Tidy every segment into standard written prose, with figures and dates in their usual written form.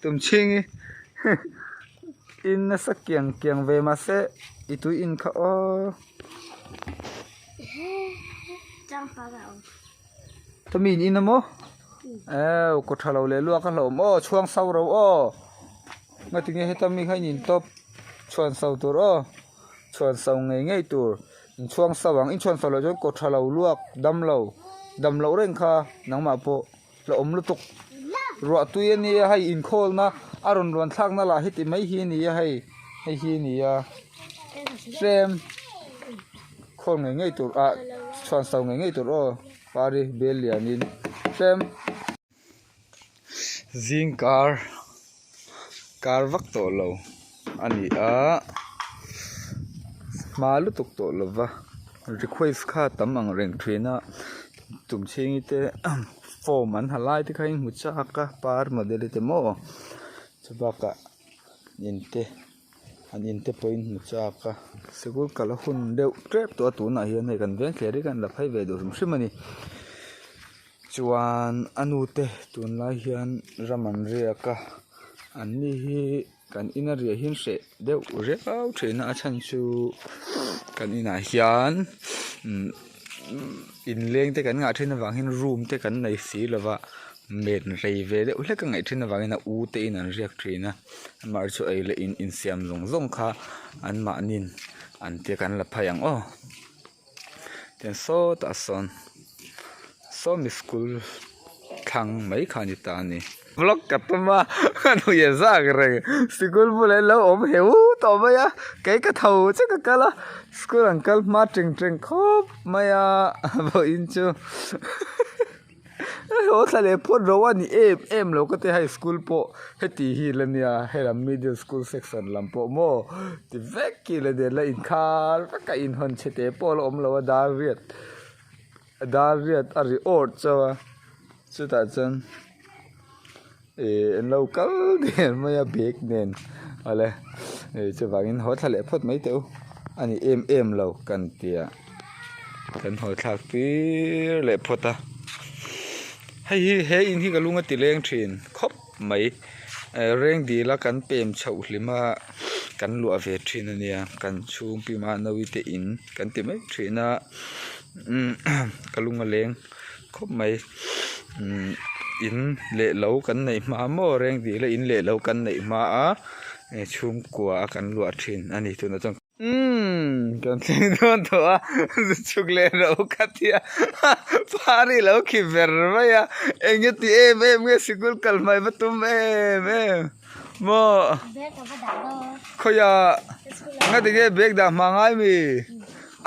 Tumchhingi in nasa kiang kiang ve mahse i tui in kha aw. Tami in in a maw? Eww kaw tha lo leh luak a hlauhawm aw chhuang sau ro aw ngatinge heta mi kha in in tawp chhuan sau tur aw chhuan sau ngei ngei tur in chhuang sau ang in chhuan sau loh chuan kaw tha lo luak dam lo dam loh reng kha nangmah pawh hlauhawm lutuk ruah tui a nia hei inkhawlna a rawn ruan thlakna lah heti mai hi a ni a hei hei hi a ni a tlem khawl ngei ngei tur ah chhuan sau ngei ngei tur aw. Pari bel lianin tlem zing kar kar vak tawh lo a ni a hma lutuk tawh lo va request kha tam ang reng thin a tum chhingi te form an ha lai te kha in hmu chak a par model te maw chubakah in te. An in te pawhin hmu chak a sikul kal a hun deuh tep tawh a tunah hian hei kan veng thler hi kan la phei ve duh hrim hrim a ni chuan a nu te tunlai hian ram an riak a an ni hi kan ina riah hi an hreh deuh riau thin a a chhan chu kan inah hian umm inleng te kan ngah thin avang hian room te kan nei si lova men rei ve deuh hlek a ngaih thin avangin a u te in an riak thin a. Amah chu ei leh in insiam zawng zawng kha an mahnin an tia kan la phei ang aw tiang sawtah sawn sawmi school thlang mai kha a ni ta a ni. Vlog ka tum a ka nuih a zak reng sikul bulah hian lo awm heu tawh mai a kei ka tho chiah ka kal a school an kal hma teng teng khawp mai a vawiin chu. Haw thla leh phawt ro a ni em em lo ka ti high school pawh heti hi la nia helam middle school section lam pawh maw ti vek hi la nia la inkhar vek a inhawn chhe teh pawh a la awm lo a dar riat dar riat a ri awt chauh a chutah chuan ih an lo kal der mai a bag nen awle ih chuvangin haw thla leh phawt mai teh u a ni em em lo kan tia kan haw thlak tir leh phawt a hei hi he in hi ka lung a ti leng thin khawp mai reng dil a kan pem chhoh hlim a kan luah ve thin a nia kan chhung pi mahnawi te in kan ti mai thin a ka lung a leng. Khawp mai in leh lo kan neih hma maw reng tih ila in leh lo kan neih hma a chhungkua a kan luah thin a ni tunah chuan umm kan thleng dawn tawh a chhuk leh ro ka tia phar hi lo khi ber mai a eng nge ti em em nge sikul kal hmai va tum em em maw khawiah ngatinge bag dah hma ngai mi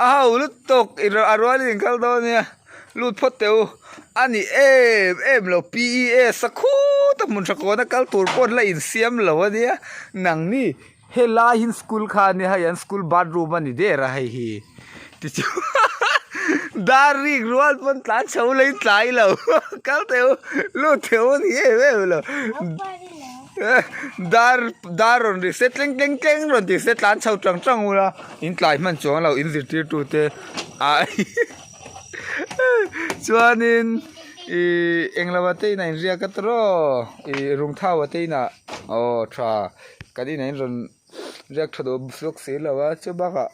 a ho lutuk a rualin in kal dawn nia. Lut phawt teh u. A ni em em lo PES a khut a hmun tha kawna kal tur pawh an la insiam lo a nia. Nang ni helai hi school kha a nia hei an school bathroom a ni der a hei hi. Tichuan dar rik rual pawn tlan chho la in tlai lo kal teh u lut teh u a ni em em lo. Dar dar rawn ri se tleng tleng tleng rawn ti se tlan chho tang tang ula in tlai hman chuang lo in zirtirtu te ah. Chuanin ih englo te inah inriak a tawrh aw ih rungthau te inah aw tha kan inah in rawn riak tha duh bawk si lo a chu bakah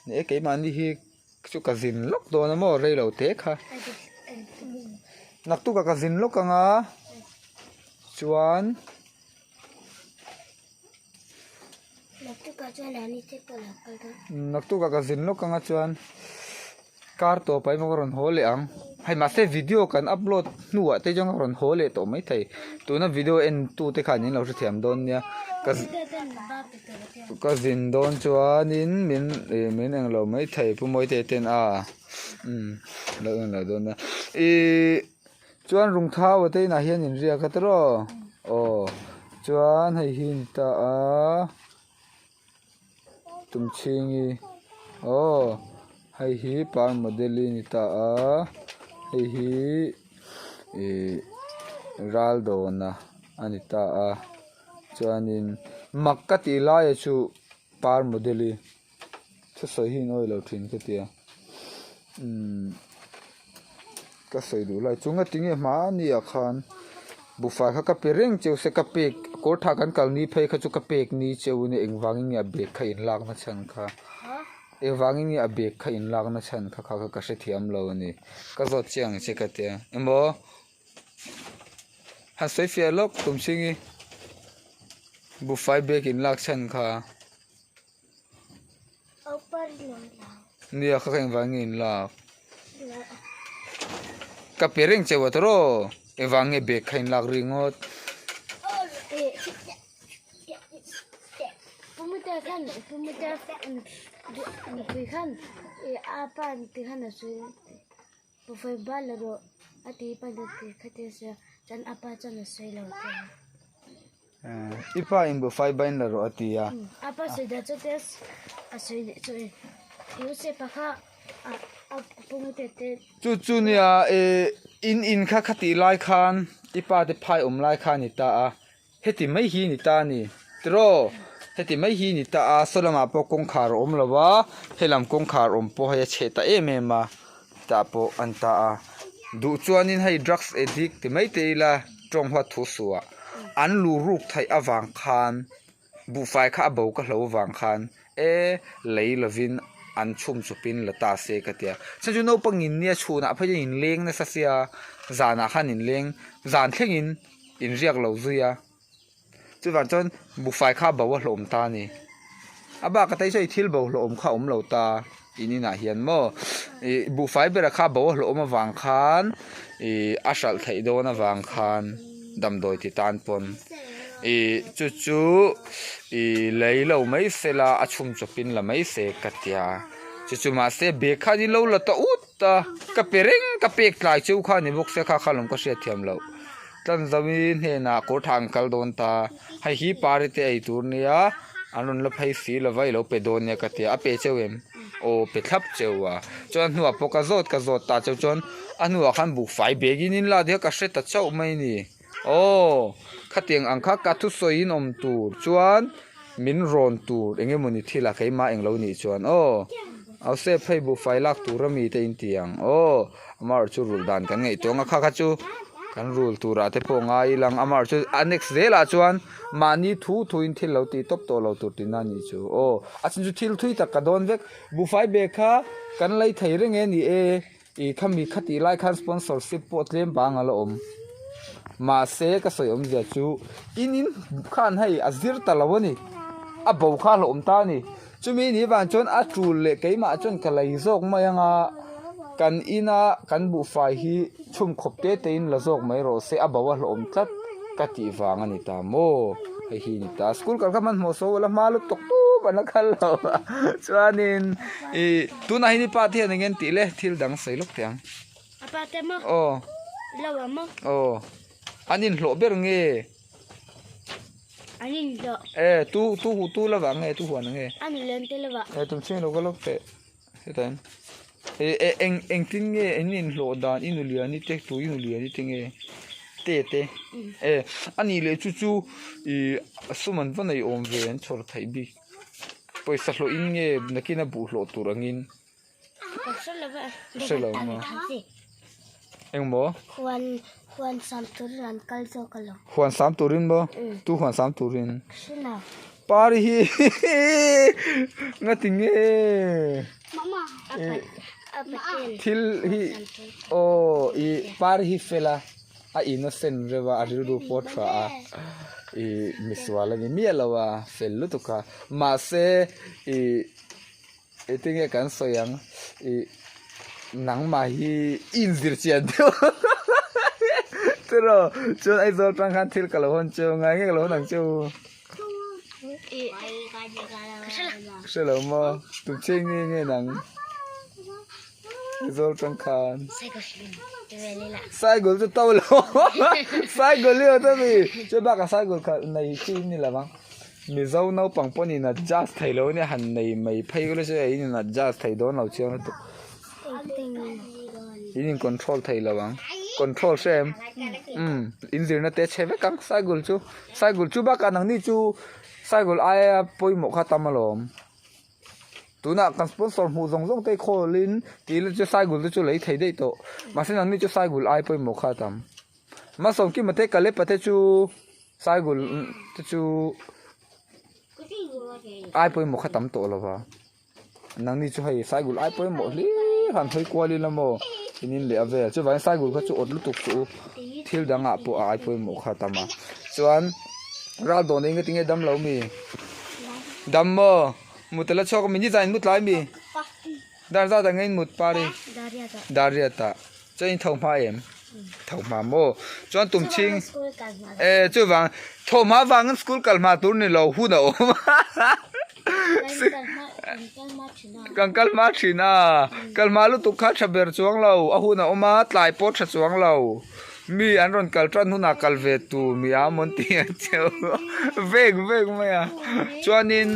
ni e keimahni hi chu ka zin lawk dawn a maw rei lo te kha naktukah ka zin lawk ang a chuan. Naktukah ka zin lawk anga chuan kar tawp ah emaw ka rawn haw leh ang hei mahse video kan upload hnuah te chuan ka rawn haw leh tawh maithei tuna video en tu te khan in lo hrethiam dawn nia ka ka zin dawn chuanin min ih min englo maithei pu mawite ten a umm lo englo dawn nia ihh. Chuan rungthau a te inah hian inriak a tiraw aw chuan hei hi a ni ta a tumchhingi aw hei hi par model i ni ta a hei hi ih ral dawna a ni ta a chuanin mak ka tih laia chu par model i. Thusawi hi in awilo thin ka tia umm ka sawi duh lai chu ngatinge hmani ah khan buhfai kha ka pe reng cheu se ka pek Kawr tha kan kal ni phei kha chu ka pek ni cheu nia engvangin nge a bag kha in lak na chhan kha engvangin nge a bag kha in lak na chhan kha kha ka hrethiam lo a ni ka zawt chiang ang che ka tia emaw han sawi fiah lawk tum chhingi buhfai bag in lak chhan kha. Nia kha kha engvang nge in lak ka pe reng cheu a tawrh engvang nge bag kha in lak ringawt. I pa in buhfai bain la rawh a ti a. A pa sawi dah chu te a sawi leh chu e. Yosefa kha a pumute te. Chu chu nia e in in kha kha tih lai khan i pa te phai awm lai kha a ni ta a. Heti mai hi ni ta a ni. Tiraw heti mai hi ni ta a saw lamah pawh kawngkhar a awm lo a helam kawngkhar awm pawh hei a chheh ta em em a tah pawh an ta a. Duh chuanin hei drugs addict ti mai te ila tawng huat thu suah. An lu ruk theih avang khan buhfai kha a bo ka hlo avang khan e lei lovin an chhum chawpin la ta se ka tia. Chhan chu naupang in nia chhunah phei chuan inleng nasa sia zanah khan inleng zan thlengin inriak lo zui a chuvang chuan buhfai kha a bo a hlawm ta a ni. A bakah te hi thil bo hlawm kha a awm lo ta in inah hian maw ih buhfai bera kha bo a hlawm avang khan ih a hralh theih dawn avang khan damdawi ti tan pawn ih chu chu ih lei lo mai sela a chhum chawpin la mai se ka tia chu chu mahse bag kha an lo la ta ut a ka pe reng ka pek tlai cheu kha a ni bawk sia kha kha lawm ka hriat thiam loh Tlanzauhi hnenah kawr tha an kal dawn ta hei hi pari te ei tur nia an rawn la phei si lova i lo pe dawn nia ka tia a pe cheu em aw pe thlap cheu a chuan a hnuah pawh ka zawt ka zawt ta cheu chuan a hnuah khan buhfai bag in in la nia ka hre ta chauh mai a ni aw khatiang ang kha ka thusawi in awm tur chuan min rawn tur eng emawni thil ah keimah englo nih chuan aw Joseph hei buhfai lak tur ami te in ti ang aw. Amah chu rulh dan kan ngaihtuah ang a kha kha chu kan rul turah te pawh ngai ila ang amah chu a next zelah chuan mahni thu thuin thil lo tih tawp tawh lo tur tihna a nih chu aw a chin chu thil thui tak ka dawn vek buhfai bag kha kan lei thei reng e ni e ih khami khatih lai khan sponsorship pawh tlem bang a la awm mahse ka sawi awmzia chu in in khan hei a zir ta lo a ni a bo kha a hlauhawm ta a ni. Chumi ni vang chuan a tul leh keimah chuan ka lei zawk mai ang a, kan ina kan buhfai hi chhum khawp te te in la zawk mai rawh se a bo a hlawhawm tlat ka tih vang a ni ta maw hei hi a ni ta school kal kha hmanhmawh saw ula hma lut tawk tup an la kal lo a chuanin ih tunah hian i pa te hian eng nge an tih le thil dang sawi lawk teh ang A pa te maw aw lo a maw aw an inhlawh ber nge. An inhlawh. E tu tu hu tu lova nge tu huan nge. An len te lova. E tum chhing lo ka lawk teh. Hetan. E e eng eng tin nge an inhlawh dan i nu lian i te tu i nu lian i te nge te te. E ani leh chu chu i sum an va nei awm ve an chhawr theih bik. Pawisa hlawh in nge nakin a buh hlawh tur angin. Hre lo maw? Engmaw? Huan huan sam turin an kal zawk alawm. Huan sam turin maw? Tu huan sam turin? Hre lo. Pari hi ngati nge? Thil hi aw i pari hi fel a a innocent reuh a a rilru pawh a tha a i misual a ni miah lo a fel lutuk a mahse i Engtin nge kan sawi ang ih nangmah hi i inzir chian deuh tiraw chuan Aizawl tang khan thil ka lo hawn cheu ngai nge ka lo hawn ang cheu hre lo maw tumchhe nge nge nang Aizawl tang khan Saigul chu to lo Saigul hi awt ami chu bakah Saigul kha nei chi ni lo ang. Mizo naupang pawhin in adjust thei lo ania han nei mai phei ula chu in in adjust thei dawn lo chiang lutuk in in control thei lo ang control hre em umm in zirna te a chhe vek ang saigul chu saigul chu bakah nangni chu saigul aia pawimawh kha tam alawm tunah kan sponsor hmuh zawng zawng te khawl in tih ila chu saigul te chu lei thei daih tawh mahse nangni chu saigul ai pawimawh kha tam. Masawmkima te Kalepa te chu Saigul te chu ai pawimawh kha tam tawh lo va, nangni chu hei Saigul ai pawimawh hlir han hawi kual ila maw in in leh a vel chuvangin Saigul kha chu awt lutuk suh u thil dangah pawh a ai pawimawh kha a tam a chuan ral dawn eng tinge dam lo mi dam maw mut a la chhuak a mi nizan in mu tlai mi dar zat ang in mut pari dariat ah. Chuan in tho hma em? Tho hma maw? Chuan tum chhing eh chuvang tho hma vangin school kal hma tur ni lo hun a awm kan kal hma thin a kal hma lutuk kha tha ber chuang lo a hun a awm a tlai pawh tha chuang lo mi an rawn kal tan hunah kal ve tur mi a mawn tih ang cheu vek vek mai a chuanin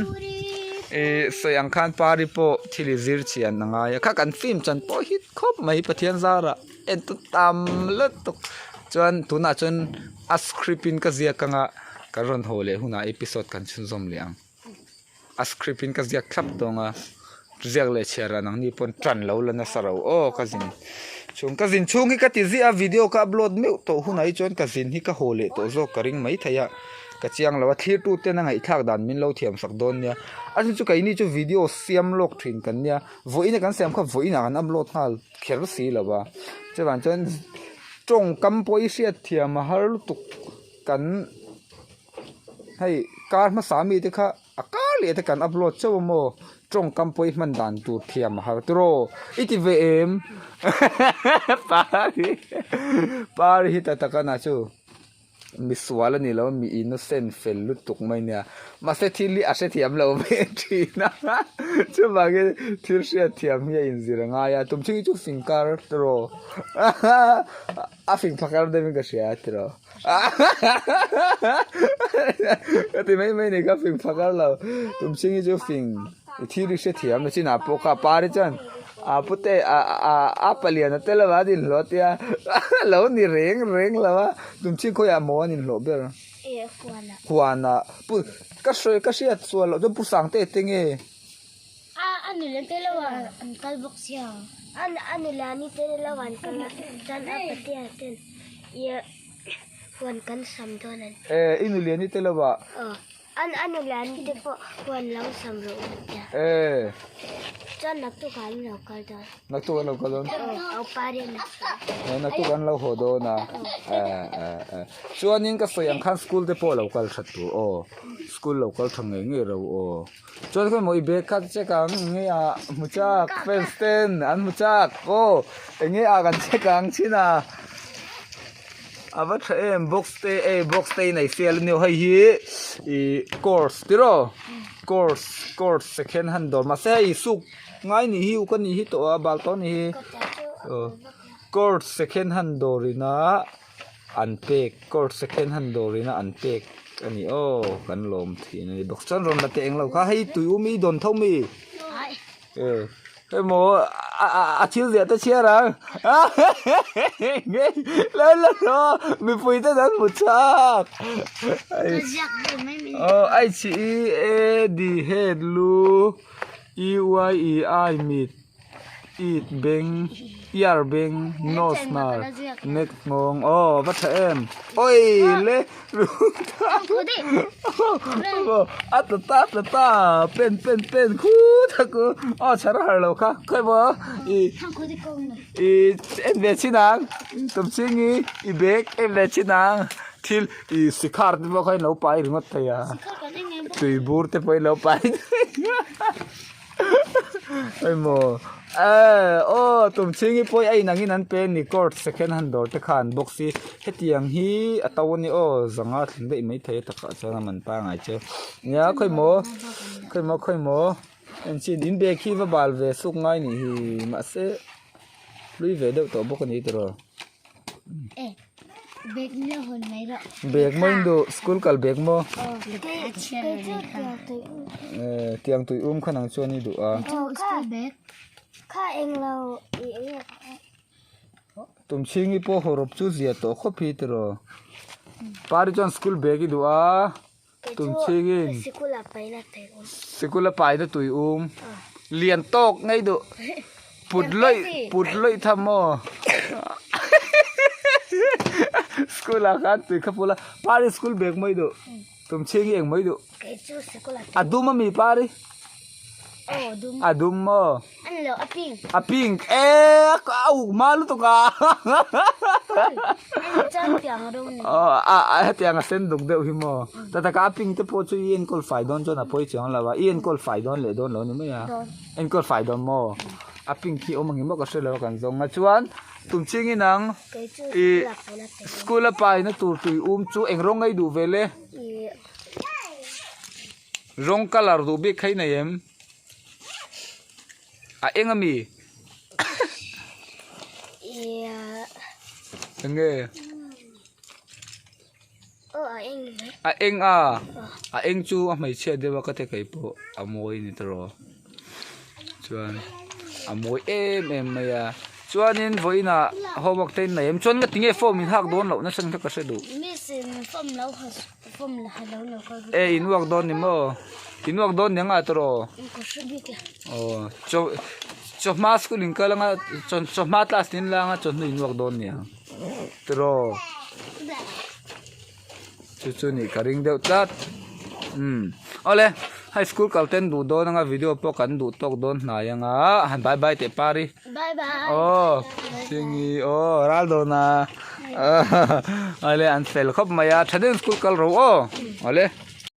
ih sawi ang khan pari pawh thil i zir chian a ngai a kha kan film chan pawh hi. Khawp mai Pathian zarah en tu tam lutuk chuan tunah chuan a script in ka ziak anga kan rawn haw leh hunah episode kan chhunzawm leh ang a script in ka ziak thlap dawn a ziak leh chhiar ah nangni pawn tan lo la nasa ro aw ka zin chhung ka zin chhung hi ka ti ziah a video ka upload meuh tawh hunah hi chuan ka zin hi ka haw leh tawh zawk ka ring maithei a. Ka chiang lo a, thlirtu ten a ngaihthlak dan min lo thiam sak dawn nia. A chu chu keini chu video siam lawk thin kan nia, vawiin a kan siam kha vawiin ah kan upload nghal kher si lo va. Chuvang chuan tawngkam pawh i hriat thiam a har lutuk kan hei kar hmasa mi te kha a kar leh te kan upload chauh a maw tawngkam pawh i hman dan tur thiam a har tiraw i ti ve em pari pari hi ta tak a na chu. Misual a ni lo, mi innocent fel lutuk mai nia. Mahse thil hi a hrethiam lo mai thin a, chuvangin thil hriatthiam hi a inzir a ngai a, tum chhing hi chu fing kar tiraw a fing phakar deuhin ka hria tiraw ka ti mai mai ni ka fing phakar lo, tum chhing hi chu fing thil hi hrethiam lo chinah pawh kha pari chuan. A pute a a a palian a tel ava an inhlawh tia lo ni reng reng lo a tumchhing khawiah maw an inhlawh ber huan ah pu ka hre ka hriat sual loh chuan pu sangte te nge a a nula te lo ah an kal bawk sia a a nula ni te lo ah an kal a chuan a patea ten ia huan kan sam dawn an e i nuliani te lo ah An a nula te pawh huan lo sam rawh u tia. Eh. Chuan naktuk ah an lo kal dawn. Naktuk an lo kal dawn? Aw, au pari an lo sawi. Eh, naktuk an lo haw dawn a. Eh, eh, eh. Chuanin ka sawi ang khan school te pawh lo kal that tur aw. School lo kal tha ngei ngei ro aw. Chuan khawi maw i bag kha check ang enge ah hmu chak fans ten an hmu chak aw. Enge ah kan check ang chin a. A va tha em box te ei box te in ei fial aniu hei hi ih course tiraw course course second hand dawr mahse hei suk ngai nih hi uk anih hi tawh a bal tawh anih hi course second hand dawr ina an pek course second hand dawr ina an pek ani aw kan lawm thin ani box chuan rawn la teh englo kha hei tui um i dawn tho mi. Emaw a thil ziah te chhiar ang la la la mipui ten an hmu chak aw ai chi i a d head lu e y e i mit it beng ear beng nose hnar neck nghawng aw va tha em oi le. A tla ta tla ta pen pen pen khu tak u aw chhar har lo kha khawi maw i i en ve chin ang tum ching i i bag en ve chin ang thil i sikhar te pawh kha in lo pai ringawt thei a tui bur te pawh in lo pai Emaw eh aw tum chhingi pawh a inang in an pe a ni court second hand dawr te khan box hi hetiang hi a to a ni aw zanga thleng daih maithei a takah chuan a man pangai che nia khawi maw khawi maw khawi maw engchin in bag hi va bal ve suk ngai nih hi mahse hlui ve deuh tawh bawk a ni tiraw. Bag la hawn mai rawh. Bag maw in duh school kal bag maw? Eh tiang tui um kha nang chuan i duh a. School bag. Kha eng lo i eng lo. Tum chhingi pawh hawrawp chu zia tawh khawp hi tiraw. Pari chuan school bag i duh a. Tum chhingin. Sikul a paina tui um. Sikul a paina tui um. Lian tawk ngei duh. Put lawih put lawih tham maw. School ah khan tui kha pul a Pari school bag mai duh tum chhing hi eng mai duh a dum ami Pari a dum maw a pink e a uk hma lutuk a aw hetiang a sen duk deuh hi maw ta taka a pink te pawh chu i enkawl fai dawn chuan a pawi chuang lo a i enkawl fai dawn leh dawn lo ni mai a enkawl fai dawn maw a pink hi awm ang em maw ka hre lo a kan zawng a chuan tum chhing in ang. I school a paina tur tui um chu eng rawng ei duh vel e? Rawng colour duh bik kha i nei em? A eng ami? Eng nge? A eng a, a eng chu a hmeichhia deuh a ka ti kei pawh a mawi a ni tawh chuan a mawi em em mai a chuanin vawiinah homework te in nei em chuan ngatinge form in hak dawn loh nasa kha ka hre duh e in work dawn ni maw in work dawn ni anga tawh aw chaw chawhma school in kal anga chawhma class in la anga chawhnu in work dawn ni ang. Tiraw chu chu nih ka ring deuh tlat umm awle high school kal ten duh dawn anga video pawh kan duh tawk dawn hnai anga han bye bye teh pari aw singi aw ral dawn a awle an fel khawp mai a tha deuhin school kal ro aw awle.